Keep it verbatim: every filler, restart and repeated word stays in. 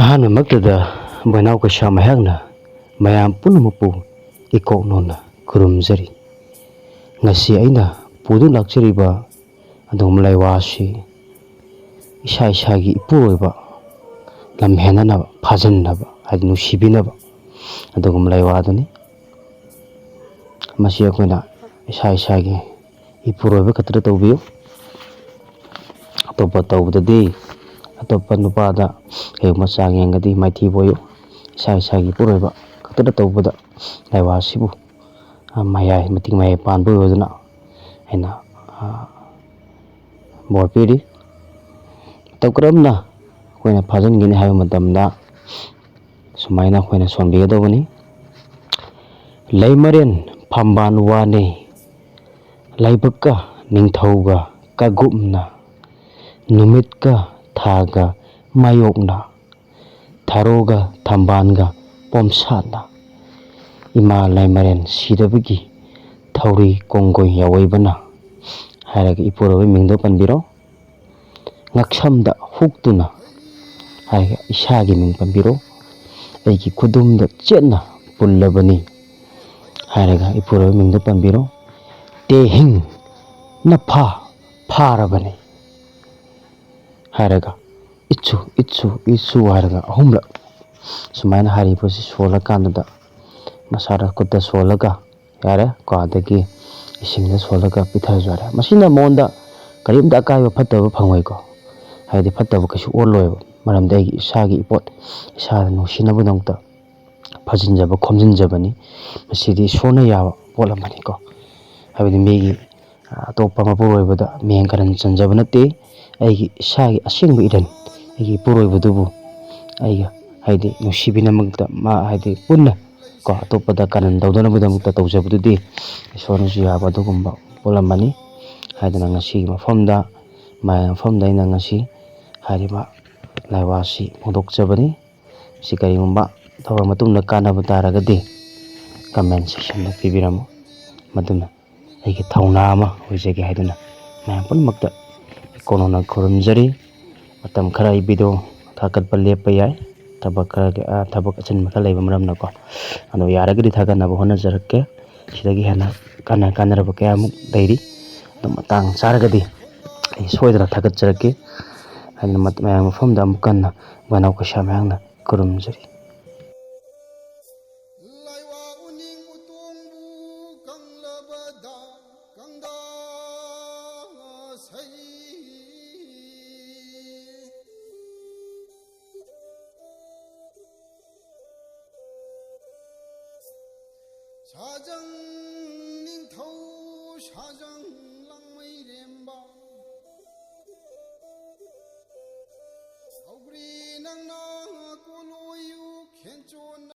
ꯑꯍꯥꯟꯕꯃꯛꯇꯗ ꯕꯣꯏꯅꯥꯎ ꯀꯩꯁꯥꯝ ꯑꯩꯍꯥꯛꯅ ꯃꯌꯥꯝ ꯄꯨꯝꯅꯃꯛꯄꯨ ꯏꯀꯣꯛ ꯅꯧꯅ ꯈꯨꯔꯨꯝꯖꯔꯤ꯫ ꯉꯁꯤ ꯑꯩꯅ ꯄꯨꯗꯨꯅ ꯂꯥꯛꯆꯔꯤꯕ ꯑꯗꯨꯒꯨꯝꯕ ꯂꯥꯏꯋꯥ ꯑꯁꯤ ꯏꯁꯥ ꯏꯁꯥꯒꯤ ꯏꯄꯨꯔꯣꯏꯕ ꯂꯝꯍꯦꯟꯅꯅꯕ, ꯐꯥꯖꯤꯟꯅꯕ, ꯍꯥꯏꯗꯤ ꯅꯨꯡꯁꯤꯕꯤꯅꯕ ꯑꯗꯨꯒꯨꯝꯕ ꯂꯥꯏꯋꯥꯗꯨꯅꯤ꯫ ꯃꯁꯤ ꯑꯩꯈꯣꯏꯅ ꯏꯁꯥ ꯏꯁꯥꯒꯤ ꯏꯄꯨꯔꯣꯏꯕ ꯈꯛꯇꯗ ꯇꯧꯕꯤꯌꯨ꯫ ꯑꯇꯣꯞꯄ ꯇꯧꯕꯗꯗꯤ, ꯑꯇꯣꯞꯄ ꯅꯨꯄꯥꯗ ꯀꯩꯒꯨꯝꯕ ꯆꯥꯡ ꯌꯦꯡꯒꯗꯤ ꯃꯥꯏꯊꯤꯕ ꯑꯣꯏꯌꯨ꯫ ꯏꯁꯥ ꯏꯁꯥꯒꯤ ꯏꯄꯨꯔꯣꯏꯕ ꯈꯛꯇꯗ ꯇꯧꯕꯗ ꯂꯥꯏꯋꯥ ꯑꯁꯤꯕꯨ, ꯑ, ꯃꯌꯥꯏ, ꯃꯇꯤꯛ ꯃꯌꯥꯏ ꯄꯥꯟꯕ ꯑꯣꯏꯕꯗꯨꯅ ꯑꯩꯅ, ꯑ, ꯕꯣꯔ ꯄꯤꯔꯤ꯫ ꯃꯇꯧ ꯀꯔꯝꯅ ꯑꯩꯈꯣꯏꯅ ꯐꯥꯖꯤꯟꯒꯅꯤ ꯍꯥꯏꯕ ꯃꯇꯝꯗ ꯁꯨꯃꯥꯏꯅ ꯑꯩꯈꯣꯏꯅ ꯁꯣꯟꯕꯤꯒꯗꯧꯕꯅꯤ꯫ ꯂꯩꯃꯔꯦꯟ ꯐꯝꯕꯥꯜ ꯋꯥꯅꯦ, ꯂꯥꯏꯕꯛꯀ ꯅꯤꯡꯊꯧꯒ ꯀꯒꯨꯞꯅ, ꯅꯨꯃꯤꯠꯀ ꯊꯥꯒ ꯃꯥꯌꯣꯛꯅ, ꯊꯔꯣꯒ ꯊꯝꯕꯥꯜꯒ ꯄꯣꯝꯁꯥꯠꯅ, ꯏꯃꯥ ꯂꯩꯃꯔꯦꯟ ꯁꯤꯗꯕꯒꯤ ꯊꯧꯔꯤ ꯀꯣꯡꯒꯣꯏ ꯌꯥꯑꯣꯏꯕꯅ ꯍꯥꯏꯔꯒ ꯏꯄꯨꯔꯣꯏꯕꯒꯤ ꯃꯤꯡꯗꯣ ꯄꯟꯕꯤꯔꯣ꯫ ꯉꯛꯁꯝꯗ ꯍꯨꯛꯇꯨꯅ ꯍꯥꯏꯔꯒ ꯏꯁꯥꯒꯤ ꯃꯤꯡ ꯄꯟꯕꯤꯔꯣ꯫ ꯑꯩꯒꯤ ꯈꯨꯗꯨꯝꯗ ꯆꯦꯠꯅ ꯄꯨꯜꯂꯕꯅꯤ ꯍꯥꯏꯔꯒ ꯏꯄꯨꯔꯣꯏꯕꯒꯤ ꯃꯤꯡꯗꯣ ꯄꯟꯕꯤꯔꯣ꯫ ꯇꯦꯍꯤꯡ ꯅꯐꯥ ꯐꯥꯔꯕꯅꯤ ꯍꯥꯏꯔꯒ ꯏꯠꯁꯨ, ꯏꯠꯁꯨ, ꯏꯠꯁꯨ ꯍꯥꯏꯔꯒ ꯑꯍꯨꯝꯂꯛ ꯁꯨꯃꯥꯏꯅ ꯍꯥꯏꯔꯤꯕꯁꯤ ꯁꯣꯜꯂꯀꯥꯟꯗꯨꯗ ꯃꯁꯥꯗ ꯈꯨꯠꯇ ꯁꯣꯜꯂꯒ ꯌꯥꯔꯦ ꯀꯣ, ꯑꯗꯒꯤ ꯏꯁꯤꯡꯗ ꯁꯣꯜꯂꯒ ꯄꯤꯊꯔꯁꯨ ꯌꯥꯔꯦ꯫ ꯃꯁꯤꯅ ꯃꯉꯣꯟꯗ ꯀꯔꯤꯝꯇ ꯑꯀꯥꯏꯕ ꯐꯠꯇꯕ ꯐꯪꯉꯣꯏꯀꯣ, ꯍꯥꯏꯗꯤ ꯐꯠꯇꯕ ꯀꯩꯁꯨ ꯑꯣꯜꯂꯣꯏꯕ, ꯃꯔꯝꯗꯤ ꯑꯩꯒꯤ ꯏꯁꯥꯒꯤ ꯏꯄꯣꯠ ꯏꯁꯥꯗ ꯅꯨꯡꯁꯤꯅꯕꯒꯤꯗꯃꯛꯇ ꯐꯥꯖꯤꯟꯖꯕ ꯈꯣꯝꯖꯤꯟꯖꯕꯅꯤ꯫ ꯃꯁꯤꯗꯤ ꯏꯁꯣꯔꯅ ꯌꯥꯕ ꯄꯣꯠ ꯑꯃꯅꯤꯀꯣ, ꯍꯥꯏꯕꯗꯤ ꯃꯤꯒꯤ ꯑꯇꯣꯞꯄ ꯃꯄꯨꯔꯣꯏꯕꯗ ꯃꯤꯡ ꯀꯔꯟ ꯆꯟꯖꯕ ꯅꯠꯇꯦ꯫ ꯑꯩꯒꯤ ꯏꯁꯥꯒꯤ ꯑꯁꯦꯡꯕ ꯏꯔꯟ, ꯑꯩꯒꯤ ꯏꯄꯨꯔꯣꯏꯕꯗꯨꯕꯨ ꯑꯩꯒ ꯍꯥꯏꯗꯤ ꯅꯨꯡꯁꯤꯕꯤꯅꯕꯒꯤꯗꯃꯛꯇ ꯃꯥ ꯍꯥꯏꯗꯤ ꯄꯨꯟꯅ ꯀꯣ ꯑꯇꯣꯞꯄꯗ ꯀꯔꯟ ꯇꯧꯗꯅꯕꯒꯤꯗꯃꯛꯇ ꯇꯧꯖꯕꯗꯨꯗꯤ ꯏꯁꯣꯔꯅꯁꯨ ꯌꯥꯕ ꯑꯗꯨꯒꯨꯝꯕ ꯄꯣꯠ ꯑꯃꯅꯤ꯫ ꯍꯥꯏꯗꯅ ꯉꯁꯤꯒꯤ ꯃꯐꯝꯗ, ꯃꯌꯥꯝ ꯃꯐꯝꯗ ꯑꯩꯅ ꯉꯁꯤ ꯍꯥꯏꯔꯤꯕ ꯂꯥꯏꯋꯥꯁꯤ ꯐꯣꯡꯗꯣꯛꯆꯕꯅꯤ꯫ ꯁꯤ ꯀꯔꯤꯒꯨꯝꯕ ꯇꯧꯔ ꯃꯇꯨꯡꯗ ꯀꯥꯟꯅꯕ ꯇꯥꯔꯒꯗꯤ comment section ꯗ ꯄꯤꯕꯤꯔꯝꯃꯨ꯫ ꯃꯗꯨꯅ ꯑꯩꯒꯤ ꯊꯧꯅꯥ ꯑꯃ ꯑꯣꯏꯖꯒꯦ ꯍꯥꯏꯗꯨꯅ ꯃꯌꯥꯝ ꯄꯨꯝꯅꯃꯛꯇ ꯀꯣꯅꯣꯅ ꯈꯨꯔꯨꯝꯖꯔꯤ꯫ ꯃꯇꯝ ꯈꯔ ꯑꯩ video ꯊꯥꯒꯠꯄ ꯂꯦꯞꯄ ꯌꯥꯏ, ꯊꯕꯛ ꯈꯔꯒꯤ, ꯑ, ꯊꯕꯛ ꯑꯆꯤꯟꯕ ꯈꯔ ꯂꯩꯕ ꯃꯔꯝꯅꯀꯣ꯫ ꯑꯗꯣ ꯌꯥꯔꯒꯗꯤ ꯊꯥꯒꯠꯅꯕ ꯍꯣꯠꯅꯖꯔꯛꯀꯦ꯫ ꯁꯤꯗꯒꯤ ꯍꯦꯟꯅ ꯀꯥꯟꯅ ꯀꯥꯟꯅꯔꯕ ꯀꯌꯥꯃꯨꯛ ꯂꯩꯔꯤ꯫ ꯑꯗꯣ ꯃꯇꯥꯡ ꯆꯥꯔꯒꯗꯤ ꯑꯩ ꯁꯣꯏꯗꯅ ꯊꯥꯒꯠꯆꯔꯛꯀꯦ꯫ ꯍꯥꯏꯗꯅ ꯃꯌꯥꯝ ꯃꯐꯝꯗ ꯑꯃꯨꯛ ꯍꯟꯅ ꯃꯅꯥꯎ ꯀꯩꯁꯥ ꯃꯌꯥꯝꯅ ꯈꯨꯔꯨꯝꯖꯔꯤ꯫ ꯂꯥꯏꯋꯥ ꯎꯅꯤꯡ ꯎꯇꯣꯡꯕꯨ ꯀꯪꯂꯕꯗ ꯀꯪꯗꯥ ꯁꯩ꯫ ꯁꯥꯖꯪ ꯅꯤꯡꯊꯧ ꯁꯥꯖꯪ